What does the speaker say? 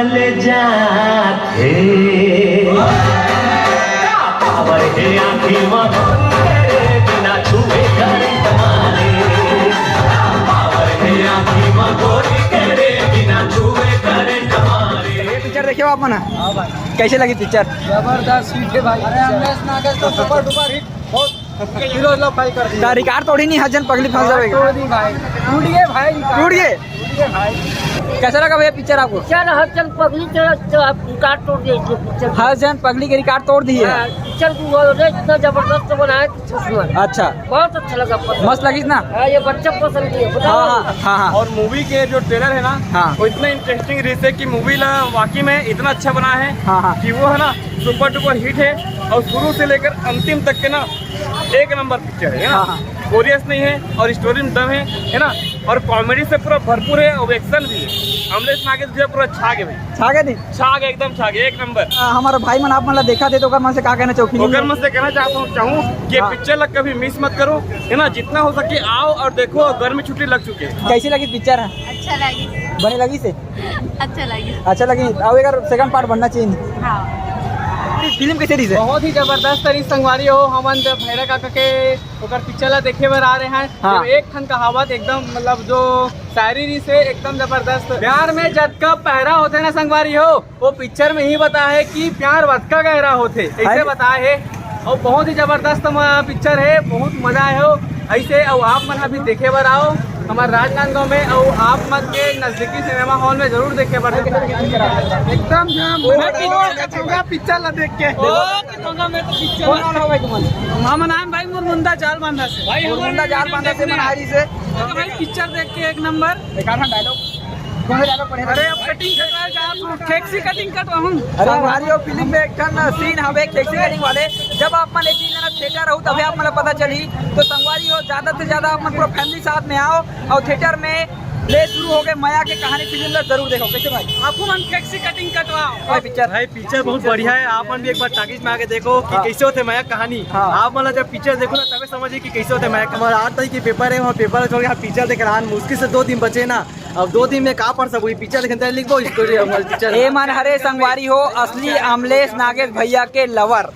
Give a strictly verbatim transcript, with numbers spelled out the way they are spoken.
ले जात हे। का पावर हे आँखी म गोरी करे बिना छुए करंट मारे। का पावर हे आँखी म गोरी करे बिना छुए करंट मारे। ये पिक्चर देखे हो आप मन? हाँ भाई। कैसे लगी पिक्चर? जबरदस्त हिट है भाई। अरे अमलेश नागेश तो सुपर डुपर हिट, बहुत हीरो ला फाइल कर दिया। रिकॉर्ड तोड़ी नहीं, हर जन पगली फंस जाएगा। तोड़ दी भाई, टूट गए भाई, टूट गए। टूट गए भाई। कैसा लगा भैया पिक्चर आपको? पिक्चर हर जन पगली चला, तो आप रिकॉर्ड तोड़ दिया इसने पिक्चर। हर जन पगली के रिकॉर्ड तोड़ दिए। हाँ, पिक्चर को वो रे इतना जबरदस्त बनाया कि कुछ मत। अच्छा। बहुत अच्छा लगा पसंद। मस्त लगी ना? हाँ, ये बच्चा पसंद किया, बताओ। हाँ, हाँ, हाँ, हाँ। और मूवी के जो ट्रेलर है ना, हाँ। वो इतना इंटरेस्टिंग रीस है कि मूवी ला वाकई में इतना अच्छा बना है हाँ, हाँ। कि वो है ना सुपर डुपर हिट है। और शुरू से लेकर अंतिम तक के ना एक नंबर पिक्चर है ना। हाँ, हाँ। बोरियस नहीं है और स्टोरी में दम है, है ना। और कॉमेडी से पूरा भरपूर है और एक्शन भी है। अमलेश नागेश भैया पूरा छा गए भाई। छा गए नहीं? छा गए, एकदम छा गए, एक नंबर। आ, हमारा भाई मन आप मन ला देखा थे तो ओकर मन से का कहना चाहो? फिल्म ओकर मन से कहना चाहता हूँ, चाहूँ कि हाँ। पिक्चर ला कभी मिस मत करो, है ना। जितना हो सके आओ और देखो, और गर्मी छुट्टी लग चुकी है। कैसी लगी पिक्चर? अच्छा लगी। बने लगी से? अच्छा लगी। अच्छा लगी। अब एकर सेकंड पार्ट बनना चाहिए। हाँ। फिल्म कैसे रही से? बहुत ही जबरदस्त रही संगवारी हो। हमन तो भैरा काका के ओकर पिक्चर ला देखे बर आ रहे हैं। हाँ। जब एक ठन कहावत एकदम मतलब जो शायरी रही से एकदम जबरदस्त। प्यार में जतका पहरा होथे ना संगवारी हो, वो पिक्चर में ही बताए है कि प्यार वतका गहरा होथे, ऐसे अरे। बताए है। और बहुत ही जबरदस्त म-, पिक्चर है, बहुत मजा आए हो ऐसे। और आप मन अभी देखे बर आओ हमारे राजनांदगांव में, और आप मन के नजदीकी सिनेमा हॉल में जरूर देखे बर। एकदम जाम। मैं पिक्चर ला देख के। ओ, मैं तो पिक्चर कौन नाम है भाई तुम्हारा? हमर नाम भाई मुरमुंदा जाल बांधा से। भाई, मुरमुंदा जाल बांधा से, मनारी से। तो भाई पिक्चर देख के एक नंबर। एक आध डायलॉग। कौन सा डायलॉग पढ़े? अरे अब कटिंग कटवा जा, खेक्सी कटिंग कटवाहूं। अरे संगवारी हो, फिल्म में एक ठन सीन हवे खेक्सी कटिंग वाले। जब आप मन एक दिन ना थिएटर रहू तभी आप मन ला पता चली। तो संगवारी हो, ज्यादा से ज्यादा आप मन पूरा फैमिली साथ में आओ और थिएटर में ले शुरू हो गए मया के कहानी फिल्म ला जरूर देखो। कैसे भाई? आपको मन खेक्सी कटिंग कटवाओ। भाई पिक्चर। भाई पिक्चर बहुत बढ़िया है, आप मन भी एक बार टाकीज में आके देखो कि हाँ। कैसे होते मया कहानी। हाँ। आप मन ला जब पिक्चर देखो ना तबे समझिए कि कैसे होते मया। हमारा आठ तारीख के पेपर है, वहाँ पेपर छोड़ के हम पिक्चर देख रहे हैं, मुश्किल से दो दिन बचे ना। अब दो दिन में का पढ़ सकू? पिक्चर देखे तो लिखबो स्टोरी हमारे पिक्चर। ए मन हरे संगवारी हो, असली अमलेश नागेश भैया के लवर।